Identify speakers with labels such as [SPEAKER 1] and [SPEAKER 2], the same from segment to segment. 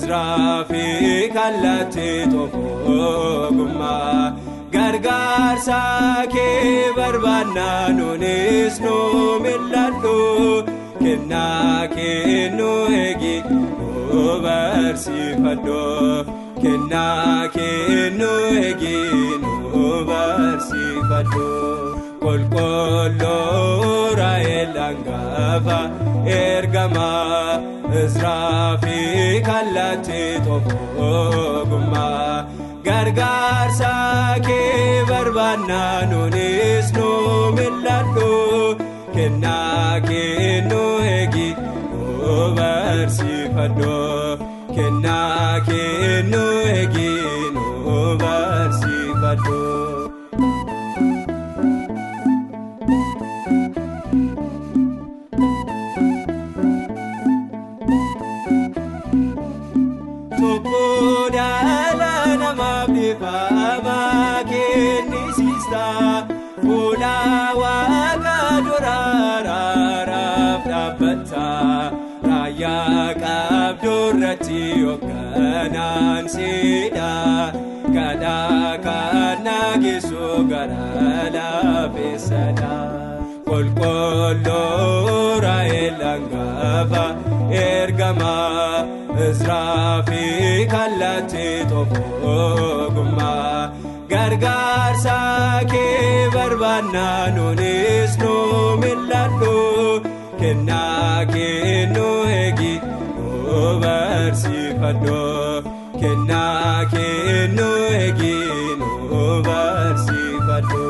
[SPEAKER 1] Izraa fi kallattii ogummaa gargaarsa kee barbaannaa nuunis nu mil'adhu kennaa kee nu eegi nu barsiifadhu kennaa kee nu eegi nu barsiifadhu. Qulqulluu Raa'el hangafa ergamaa Izraa fi kallattii ogummaa gargaarsa kee barbaannaa nuunis nu mil'adhu kennaa kee nu eegi nu barsiifadhu kennaa kee nu eegi nu barsiifadhu. Dhiifama kennisiista fuula waaqa duraaraaf dhaabbata raayyaa qabdurratti hoogganaan siidha kadhaa kan nageessu gara laafessadha. Qulqulluu Raa'el hangafa ergamaa Izraa fi kallattii ogummaa gargaarsa kee barbaannaa nuunis nu mil'adhu kennaa kee nu eegi nu barsiifadhu kennaa kee nu eegi nu barsiifadhu.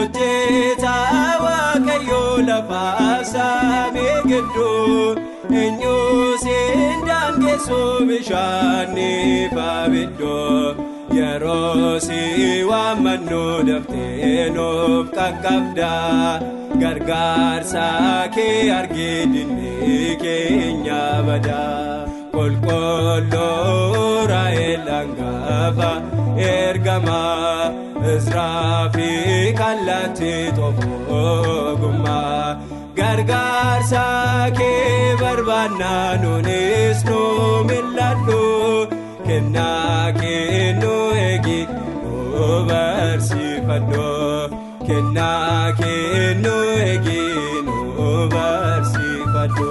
[SPEAKER 1] Hojjetaa Waaqayyoo lafa samii gidduu eenyuus hin daangessu bishaan ifa bidduu yeroo si waammannu daftee nuuf qaqqabda gargaarsa kee argee dinni keenya bada. Qulqulluu Raa'el hangafa ergamaa Izraa fi kallattii ogummaa gargaarsa kee barbaannaa nuunis nu mil'adhu kennaa kee nu eegi nu barsiifadhu kennaa kee nu eegi nu barsiifadhu.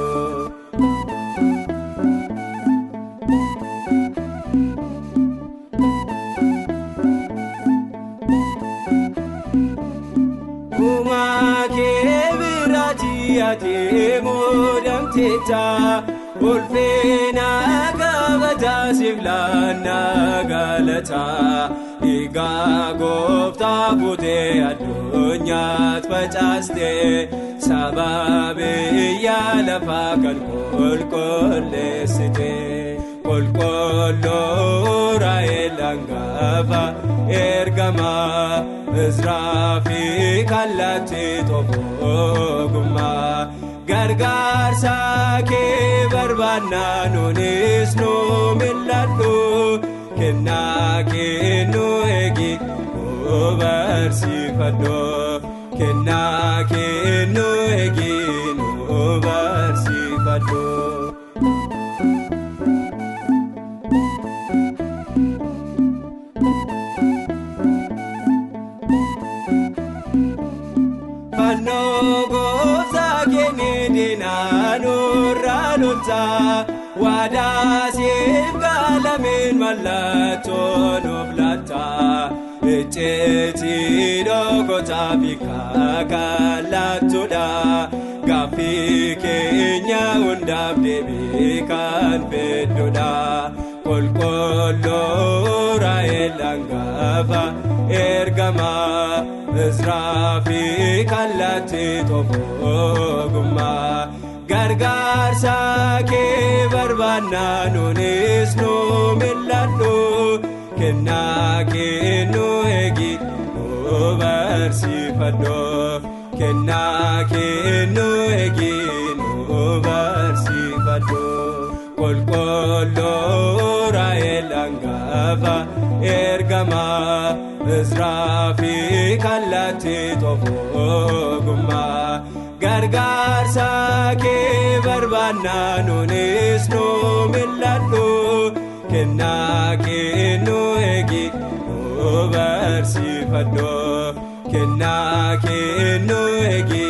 [SPEAKER 1] Ati muudamteetta ulfina kabaja siif laannaa galataa dhiigaa gooftaa fuutee addunyaatti facaaste saba biyya lafaa kan qulqulleessite. Qulqulluu Raa'el hangafa ergamaa Izraa fi kallattii ogummaa gargaarsa kee barbaannaa nuunis nu mil'adhu kennaa kee nu eegi nu barsiifadhu kennaa kee nu eegi nu barsiifadhu. Fannoo gooftaa keenya diinaa nurraa loltaa waadaa siif galameen mallattoo nuuf laata icciitii dhokotaa fi kakaalattuudha gaaffii keenya hundaaf deebii kan fedhuudha. Qulqulluu Raa'el hangafa ergamaa Izraa fi kallattii ogummaa gargaarsa kee barbaannaa nuunis nu mil'adhu kennaa kee nu eegi nu barsiifadhu kennaa kee nu eegi nu barsiifadhu. Qulqulluu Raa'el hangafa ergamaa Izraa fi kallattii xoofogummaa gargaarsa kee barbaannaa nuunis nu mil'adhu kennaa kee nu eegi nu barsiifadhu kennaa kee nu eegi.